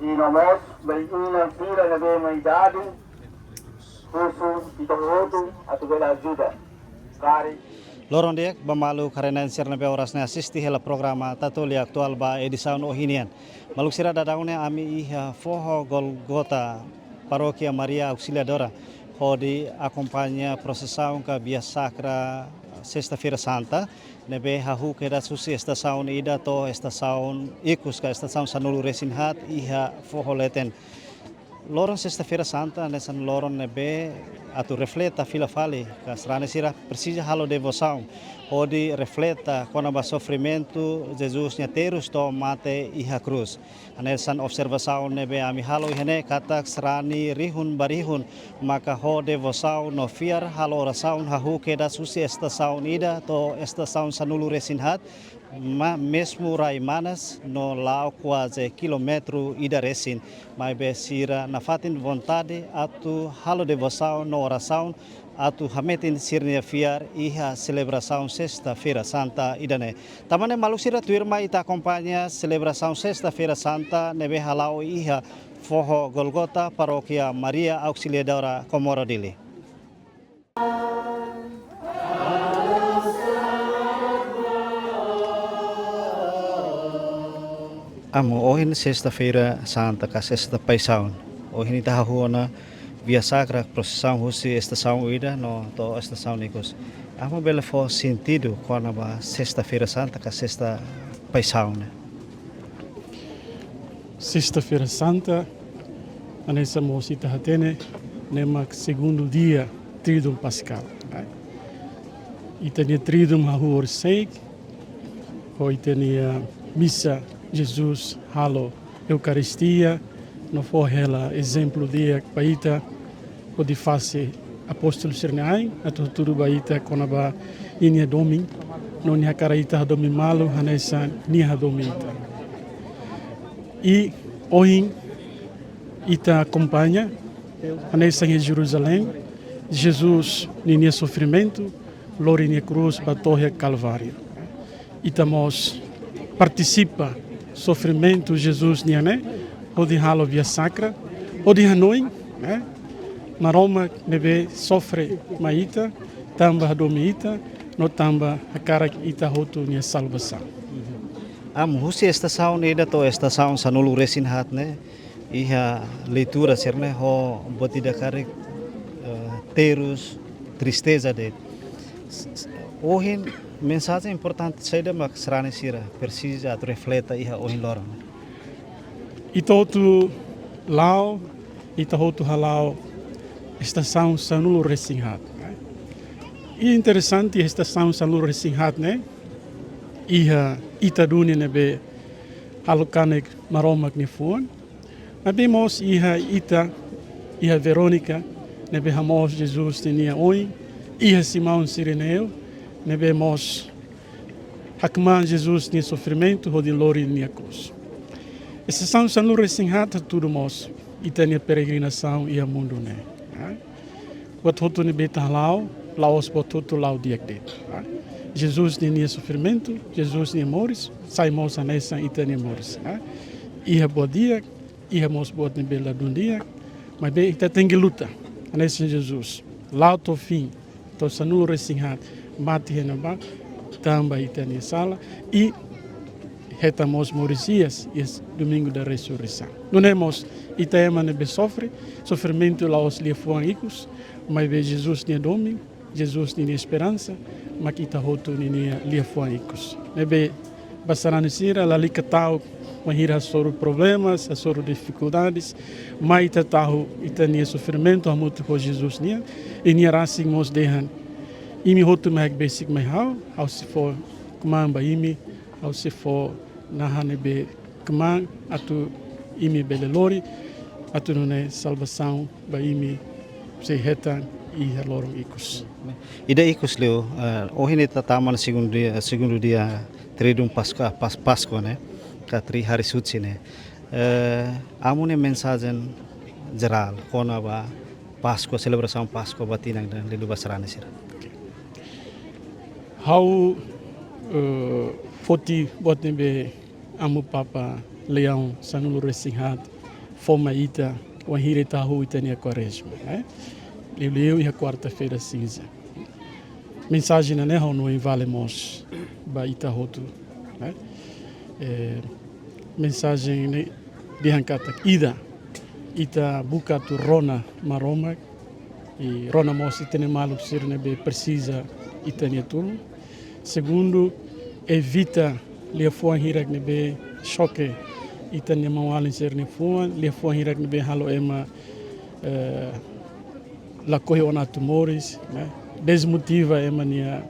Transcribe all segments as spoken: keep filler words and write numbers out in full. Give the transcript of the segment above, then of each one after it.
No mós ba inan sira ne'ebé mai idade, husu ita hotu atu bele ajuda. Kari. Loron di'ak ba maluk karena sira ne'ebé oras ne'e asiste hela programa Tatoli Atuál ba edisaun ohin nian. Maluk sira, daudaun ne'e ami iha Foho Golgota, Parókia Maria Auxiliadora, hodi akompaña prosisaun ka Via Sakra Sesta-Feira Santa, ne'ebé hahú kedas husi estasaun ida to'o estasaun ikus ka estasaun sanulu-resin-haat iha foho leten. Loron Sesta-Feira Santa hanesan loron ne'ebé atu refleta fila fali ka sarani sira presiza halo devosaun hodi refleta kona-ba sofrimentu Jesus nia terus to'o mate iha krús. Hanesan observasaun ne'ebé ami halo iha ne'e katak sarani rihun ba rihun maka ho devosaun no fiar halo orasaun hahú kedas husi estasaun ida to'o estasaun sanulu-resin-haat, ma-, mezmu rai manas no la'o kuaze kilómetru ida resin, maibé sira nafatin vontade atu halo devosaun no orasaun atu hametin sira-nia fiar iha selebrasaun Sesta-Feira Santa ida-ne'e. Tanba ne'e maluk sira, tuirmai ita akompaña selebrasaun Sesta-Feira Santa ne'ebé hala'o iha Foho Golgota, Parókia Maria Auxiliadora, Comoro, Dili. Amu, ohin Sesta-Feira Santa ka Sesta Paixão. Ohin ita hahú ona Via Sakra, prosisaun husi estasaun ida no to'o estasaun ikus. Amu bele fó sentidu kona-ba Sesta-Feira Santa ka Sesta Paixão ne'e? Sesta-Feira Santa, hanesan mós ita hatene, ne'e mak segundu dia Triduum Paskál. Ita-nia Triduum hahú horisehik, ho ita-nia misa Jesus halo Eukaristia, no fó hela ezemplu di'ak ba ita, hodi fase apóstolu sira-nia ain, atu hatudu ba ita kona-ba ninia domin, no nia hakarak ita hadomi malu hanesan nia hadomi ita. I ohin ita akompaña, hanesan iha Jerusalém, Jesus ninia sofrimentu, lori nia krús ba to'o iha Kalváriu. Ita mós partisipa sofrimentu Jesus nian ne'e, hodi halo Via Sakra, hodi hanoin, eh, Maromak ne'ebé sofre mai ita, tanba hadomi ita, no tanba hakarak ita hotu nia salvasaun. Amu, husi estasaun ida to'o estasaun sanulu-resin-haat ne'e, iha leitura sira-ne'e ho buat ida karik, eh, terus, tristeza de'it. S-, s-, ohin mensajen importante saida mak sarani sira presiza atu refleta iha ohin loron? Ita hotu la'o, ita hotu hala'o estasaun sanulu-resin-haat. I interesante, estasaun sanulu-resin-haat ne'e, iha ita duni ne'ebé halo kanek Maromak nia fuan. Maibé mós iha ita, iha Verónica, ne'ebé hamoos Jesus ninia oin, iha Simão Sirineu, ne'ebé mós hakmaan Jesus nia sofrimentu hodi lori nia krús. Estasaun sanulu-resin-haat hatudu mós ita-nia peregrinasaun iha mundu ne'e. Buat hotu ne'ebé ita hala'o, la'ós buat hotu la'o di'ak de'it. Jesus ninia sofrimentu, Jesus nia moris, sai mós hanesan ita-nia moris. Iha buat di'ak, iha mós buat ne'ebé ladún di'ak, maibé ita tenke luta. Hanesan Jesus, la'o to'o fin, to'o sanulu-resin-haat, mate iha ne'ebá, tanba ita-nia sala, i hetan mós moris hi'as, iha Domingu da Resurreisaun. Nune'e mós, ita ema ne'ebé sofre, sofrimentu la'ós liafuan ikus, maibé Jesus nia domin, Jesus ninia esperansa, mak ita hotu ninia liafuan ikus. Ne'ebé ba sarani sira lalika ta'uk, wainhira hasoru problemas, hasoru difikuldades, mai ita tau ita-nia sofrimentu hamutuk ho Jesus nian, i nia rasik mós dehan: Imi hotu mai hakbesik mai ha'u, ha'u sei fó kmaan ba imi, ha'u sei fó naha ne'ebé kmaan atu imi bele lori, atu nune'e salvasaun ba imi sei hetan iha loron ikus. Ida ikus liu, eh, ohin ita tama ona segundu dia, segundu dia Triduum Paskua, Pas-, Páskua ne'e, ka Trihari Suci ne'e. Eh, amu nia mensajen jerál kona-ba Páskua, selebrasaun Páskua ba tinan ida-ne'e liuliu ba sarani sira. Ha'u, eh, foti buat ne'ebé Amu Papa Leão sanulu-resin-haat fó mai ita, wainhira ita hahú ita-nia Kuarezma, ne'e? Liuliu iha Kuarta-feira Sinza. Mensajen ne'e ha'u hanoin vale mós ba ita hotu, ne'e? Eh, mensajen ne'e dehan katak ida, ita buka atu rona Maromak, i rona mós ita-nia maluk sira ne'ebé presiza ita-nia tulun. Segundu, evita liafuan hirak ne'ebé xoke ita-nia maun-alin sira-nia fuan, liafuan hirak ne'ebé halo ema, eh, lakohi ona atu moris, ne'e? Dezmotiva ema nia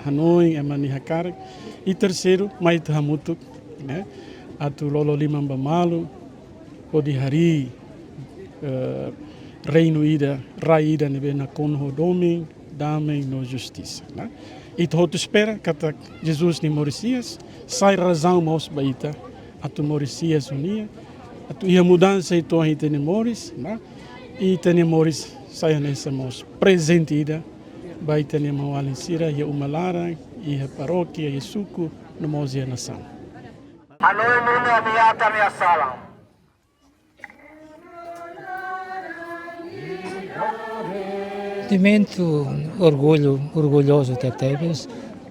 hanoin, ema nia hakarak. I terseiru, mai ita hamutuk, ne'e? Atu lolo liman ba malu, hodi harii, eh, reinu ida, rai ida ne'ebé nakonu ho domin, dame no justisa, ne'e? Ita hotu espera katak Jesus nia moris hi'as sai razaun mós ba ita atu moris hi'as ho Nia, atu iha mudansa uitoan iha ita-nia moris, ne'e? I ita-nia moris sai hanesan mós prezente ida ba ita-nia maun-alin sira iha uma laran, iha parókia, iha suku, no mós iha nasaun. Hanoin nune'e ami atan nia sala. Sentimentu orgullu, orgullozu tebetebes,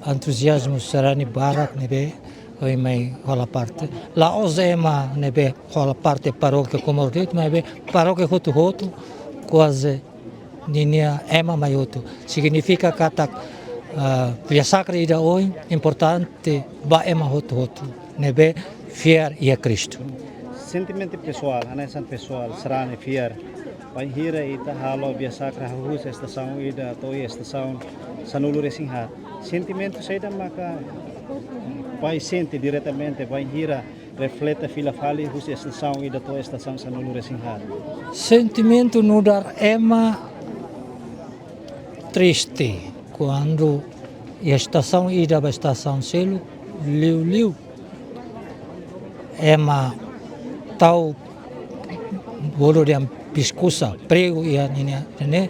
entuziazmu sarani barak ne'ebé ohin mai hola parte. La'ós ema ne'ebé hola parte parókia Comoro de'it, maibé parókia hotu-hotu, kuaze ninia ema mai hotu. Signifika katak, ah, Via Sacra ida ohin importante ba ema hotu-hotu ne'ebé fiar iha Kristu. Sentimentu pesoál, hanesan pesoál, sarani fiar. Bainhira ita halo Via Sacra husi estasaun ida to'o estasaun sanulu-resin-haat. Sentimentu saida maka pai sente diretamente bainhira refleta fila fali husi estasaun ida to'o estasaun sanulu-resin-haat? Sentimentu nu'udar ema triste kuandu iha estasaun ida ba estasaun seluk, liuliu ema tau bolu dehan piskusa, pregu iha ninia, ne'e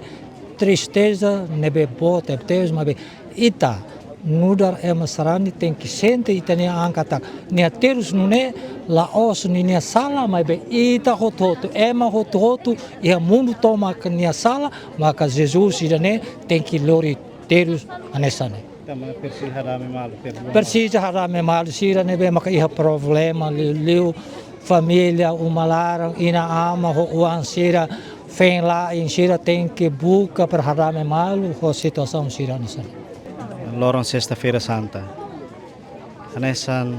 tristeza ne'ebé boot tebetebes, maibé ita nu'udar ema sarani tenke sente ita-nia an katak nia terus nune'e la'ós ninia sala, maibé ita hotu-hotu, ema hotu-hotu iha mundu tomak nia sala, maka Jesus ida-ne'e tenke lori terus hanesan ne'e. Tanba presiza hadame malu, perdua. Presiza hadame malu sira ne'ebé maka iha problema, liuliu família, uma laran, inan-aman ho oan sira, feen-la'en sira tenke buka para hadame malu ho situasaun sira hanesan ne'e. Loron Sesta-Feira Santa. Hanesan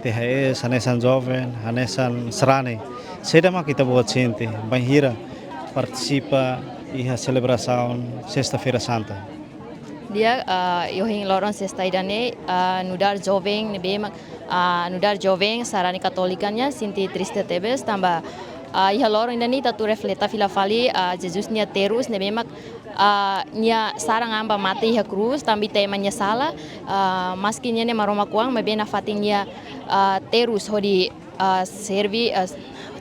T H S, hanesan joven, hanesan sarani, saida mak ita-boot sente bainhira partisipa iha selebrasaun Sesta-Feira Santa? Di'ak, ah, ohin loron Sesta ida-ne'e, ah, nu'udar joven ne'ebé mak, ah, nu'udar joven sarani Katólika nian sente triste tebes tanba, ah, iha loron ida-ne'e ita atu refleta fila fali, ah, Jesus nia terus ne'ebé mak, ah, nia saran an ba mate iha krús tanba ita ema nia sala, ah, maski nia ne'e Maromak oan, maibé nafatin nia, ah, terus hodi, ah, serve, ah,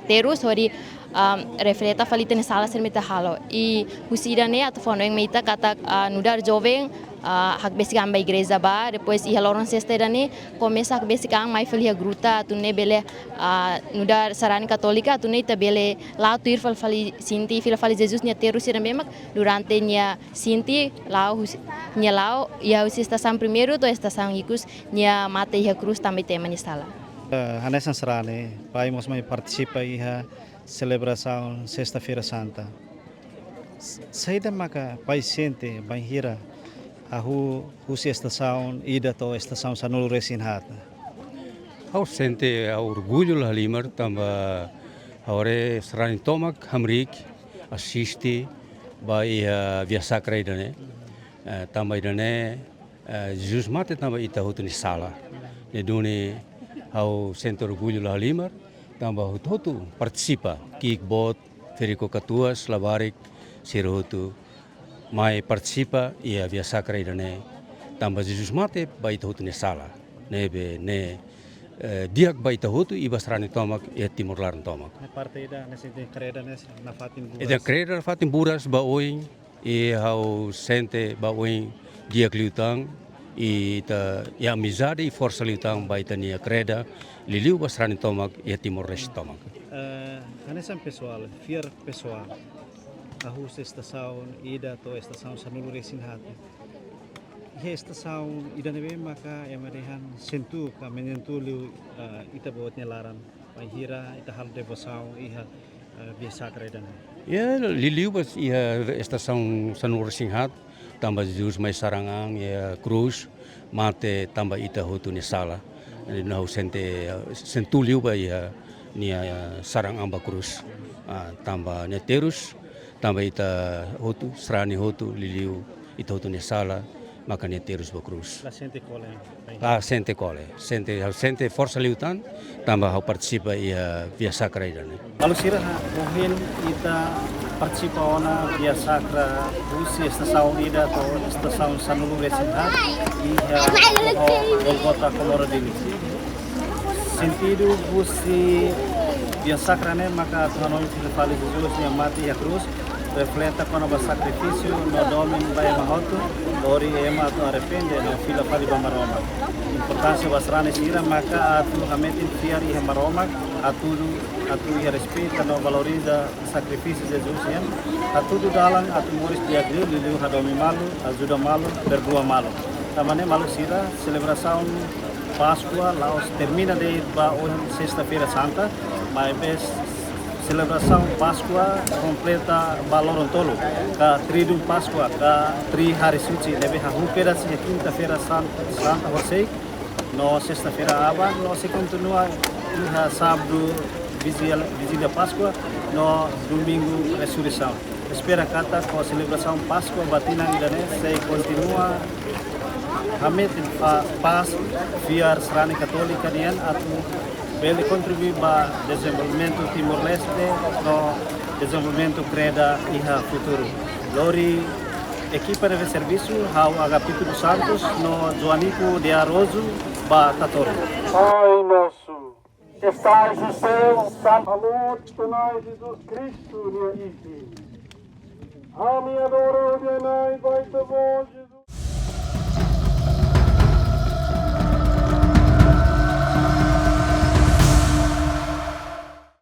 terus hodi, ah, refleta fali ita-nia sala sira ne'ebé ita halo. I husi ida-ne'e atu fó hanoin mai ita katak, ah, nu'udar joven, ah, hakbesik an ba igreja bá, depois iha loron Sesta ida-ne'e komesa hakbesik an mai fali iha gruta, atu nune'e bele, ah, nu'udar sarani Katólika, atu nune'e ita bele la'o tuir fila fali, sente fila fali Jesus nia terus sira ne'ebé mak durante nia sente la'o husi, nia la'o iha husi estasaun primeiru to'o estasaun ikus nia mate iha krús tanba ita ema nia sala. Eh, hanesan sarani, pai mós mai partisipa iha selebrasaun Sesta-Feira Santa. S-, saida maka pai sente bainhira hahú husi estasaun ida to'o estasaun sanulu-resin-haat? Ha'u sente ha'u orgullu la halimar tanba ha'u haree sarani tomak hamriik asiste ba iha Via Sacra ida-ne'e. Eh, tanba ida-ne'e, eh, Jesus mate tanba ita hotu nia sala. Ne'e duni ha'u sente orgullu la halimar tanba hotu-hotu partisipa, ki'ik boot, ferik ho katuas, labarik, sira hotu mai partisipa iha Via Sacra ida-ne'e. Tanba Jesus mate ba ita hotu nia sala. Ne'ebé ne'e, eh, di'ak ba ita hotu i ba sarani tomak iha Timor laran tomak. Ne'e parte ida ne'e sente kreda ne'e nafatin buras. Ida kreda nafatin buras ba oin i ha'u sente ba oin di'ak liután i ita, i amizade i forsa liután ba ita-nia kreda, liuliu ba sarani tomak, iha Timor-Leste tomak. Eh, hanesan pesoál, fiar pesoál. Hahú husi estasaun ida to'o estasaun sanulu-resin-haat. Iha estasaun ida ne'ebé maka ema dehan sentu ka menyentu liu, eh, ita-boot nia laran. Bainhira ita halo devosaun iha, eh, via sakra ida-ne'e. Ya, liuliu ba iha estasaun sanulu-resin-haat, tanba Jesus mai sarang an iha krús, mate tanba ita hotu nia sala. Jadi, ha'u sente, eh, sentu liu ba iha nia, eh, sarang an ba krús. Ah, tanba nia terus, tanba ita hotu, sarani hotu, liuliu ita hotu nia sala, maka nia terus ba krús. La sente kole, pai? La sente kole, sente, ha'u sente forsa liután, tanba ha'u partisipa iha via sakra ida-ne'e. Maluk sira, ohin ita partisipa ona via sakra husi estasaun ida to'o estasaun sanulu-resin-haat iha Golgota Comoro Dili. Sentidu husi via sakra ne'e maka atu hanoin fila fali Jesus nia mate iha krús, refleta kona-ba sakrifísiu no domin ba ema hotu, lori ema atu arrepende no fila fali ba Maromak. Importánsia ba sarani sira maka atu hametin fiar iha Maromak, hatudu, atu iha respeita no valoriza sakrifísiu Jesus nian, hatudu dalan atu moris di'ak liu, liuliu hadomi malu, ajuda malu, perdua malu. Tanba ne'e maluk sira, selebrasaun Páskua la'ós termina de'it ba ohin Sesta-feira Santa, maibé selebrasaun Páskua kompleta ba loron tolu, ka Triduum Páskua, ka Trihari Suci, ne'ebé hahú kedas iha Kinta-feira San-, Santa horisehik, no Sesta-feira aban, no sei kontinua iha Sábadu Vijília, Vijília Páskua, no Domingu Resureisaun. Espera katak ho selebrasaun Páskua ba tinan ida-ne'e sei kontinua hametin pa-, pás, fiar sarani katólika nian atu bele kontribui ba dezenvolvimentu Timor-Leste no dezenvolvimentu kreda iha futuru. Lori ekipa ne'ebé servisu, ha'u Agapito dos Santos no Joanico de Araújo ba Tatori. Pai nosso, estais no céu, santifikadu. Amor, Senhor Jesus Cristo, nia isin. Ami adora o Senhor, vai te